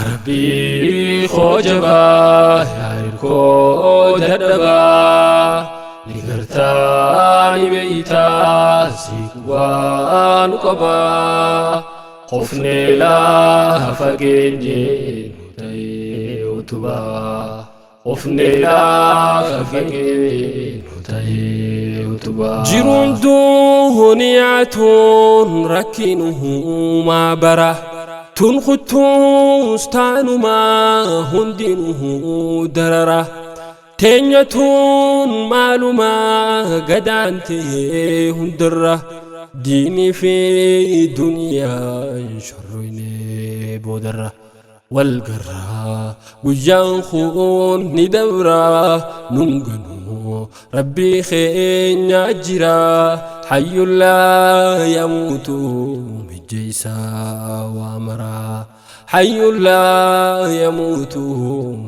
Rabbii koo jabaa, yaa hirkoo dadhabaa, ni gartaa ni beeytaa, si qubaa nu qabaa. Qofnee lafa geenye nu ta'ee utubaa. Qofnee lafa geenye nu ta'ee utubaa. Jiruun duuniyaatuun rakkinumaa bara. Tun kuttuus taanumaa hundinuu darara. Teenya tun maalumaa gadaantee hundarra. Diinii fi duniyaan shorroynee boodarra. Wal garraa guyyaan kun ni dabraa nun ganuu rabbii keenya jira hayyullaa yamuutu mijjeeysaa waa maraa hayyullaa yamuutu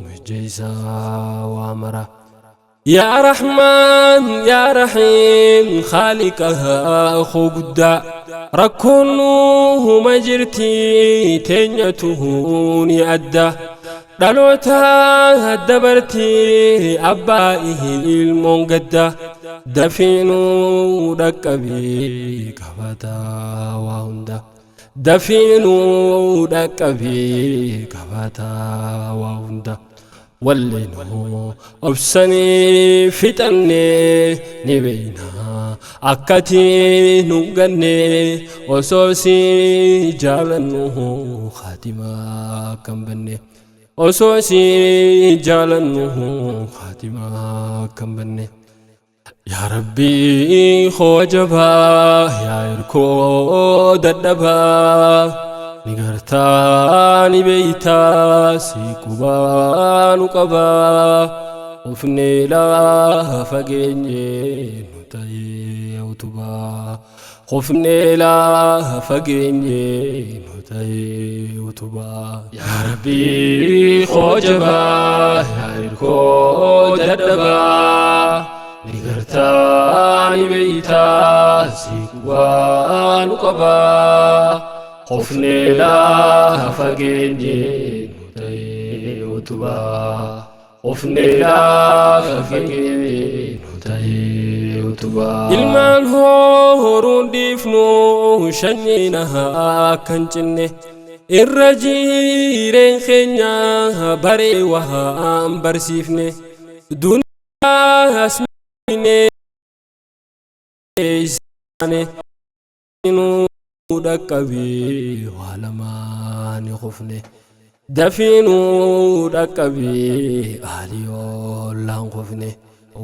mijjeeysaa waa maraa. Yaa Rahmaan yaa Rahiim Khaaliqa koo guddaa rakkoon nuhuma jirti teenyatu ni adda dhaloota dabarti abbaa ilmoon gadda dafiinuu dhaqqabii qabataa waa hunda dafiinuu dhaqqabii qabataa waa hunda. Wallinuu obsanii fixannee ni beeyna akkati nu ganne osoo si jaalannu khatimaa akkam banne osoo si jaalannu khatimaa akkam banne. Yaa Rabbii koo jabaa, yaa hirkoo dadhabaa, ni gartaa ni beeytaa, si qubaa nu qabaa, qufnee lafa geenye nu ta'ee utubaa, qufnee lafa geenye nu ta'ee utubaa. Yaa Rabbii koo jabaa, yaa hirkoo dadhabaa, ni gartaa ni beeytaa, si qubaa nu qabaa, qofnee lafa geenye nu ta'ee utubaa, qofnee lafa geenye nu ta'ee utubaa. Ilmaan horuun dhiifnu shanyiina akka hin cinne irra jireen keenya baree waan barsiifne duniyaas mine nu dhaqqabii waa lamaa ni kufne dafiinuu dhaqqabii aaliyoolaan kufne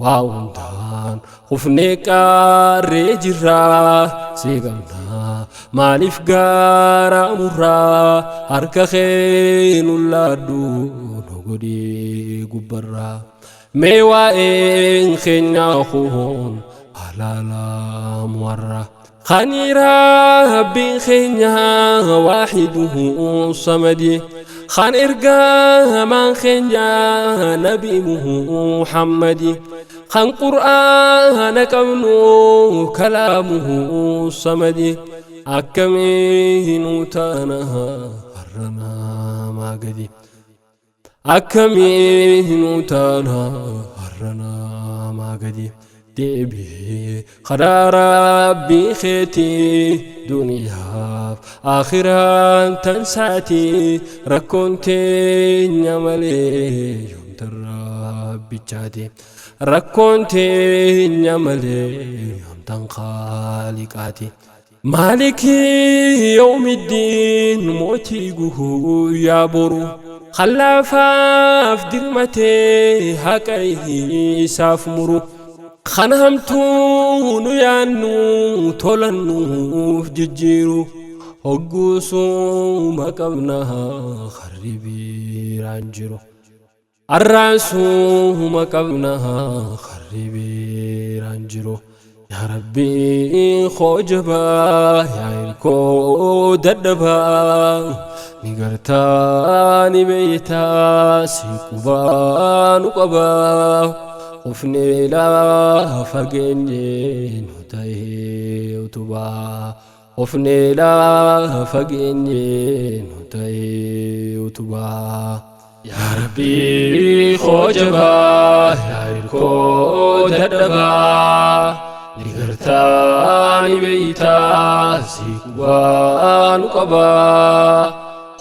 waa hundaan kufne qaarree jirraa si qabnaa maaliif gaara murraa harka kee nu laadhu nu godhii gubbarraa mee waa'een keenyaa kun halaalaam warra خني ربي خينا واحده صمدي خان إرقا من خينا نبي محمد خان قرآن كونه كلامه صمد أكمين تانا هرنا ما قدي أكمين تانا هرنا ما قدي deebii karaa rabbii keetii duniyaaf akhiraan tansaati rakkoon teenya malee yoomtan rabbichaati rakkoon teenya malee yoomtan khaaliqaati. Maaliki yawmiddiin mootii guyyaa boru khallaafaaf dirmatee haqa isaaf muru. Kan hamtuu nu yaannu tolannuuf jijjiiru hogguusuma qabna harri biiraan jiru. Arraasuma qabna harri biiraan jiru. Yaa Rabbii koo jabaa, yaa hirkoo dadhabaa, ni gartaa ni beeytaa, si qubaa nu qabaa. Qufnee lafa geenye nu ta'ee utubaa. Qofnee lafa geenye nu ta'ee utubaa. Yaa Rabbii koo jabaa, yaa hirkoo dadhabaa, ni gartaa ni beeytaa, si qubaa nu qabaa.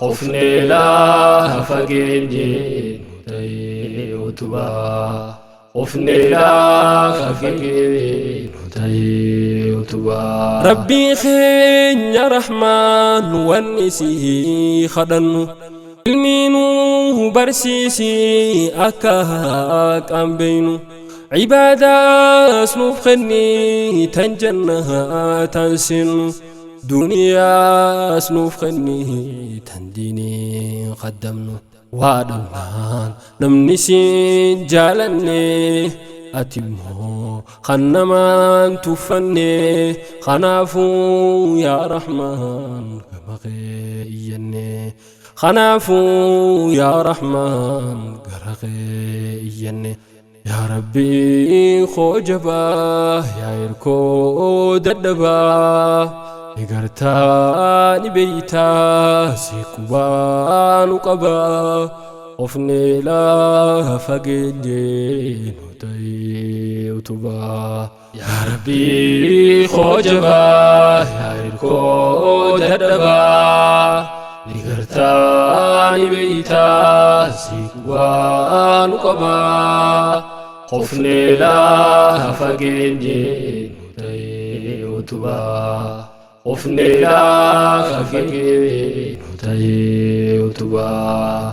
Qofnee lafa geenye nu ta'ee utubaa. Qofnee lafa geenye nu ta'ee utubaa. Rabbii keenya Rahmaan wanni si kadhannu, ilmii nu barsiisi akka haqaan beeynu, cibaadaas nuuf kenni tan jannatan seennu, duniyaas nuuf kenni tan diinii qaddamnu. Waa dhabnaan namni siin jaalanne, ati immoo kan namaan tuffanne. Kanaafuu yaa Rahmaan gama kee iyyanne. Kanaafuu yaa Rahmaan gara kee iyyanne. Yaa Rabbii koo jabaa, yaa hirkoo dadhabaa, ni gartaa ni beeytaa, si qubaa nu qabaa. Qofnee lafa geenye nu ta'ee utubaa. Yaa Rabbii koo jabaa, yaa hirkoo dadhabaa, ni gartaa ni beeytaa, si qubaa nu qabaa. Qofnee lafa geenye nu ta'ee utubaa. Qofnee lafa geenye nu ta'ee utubaa.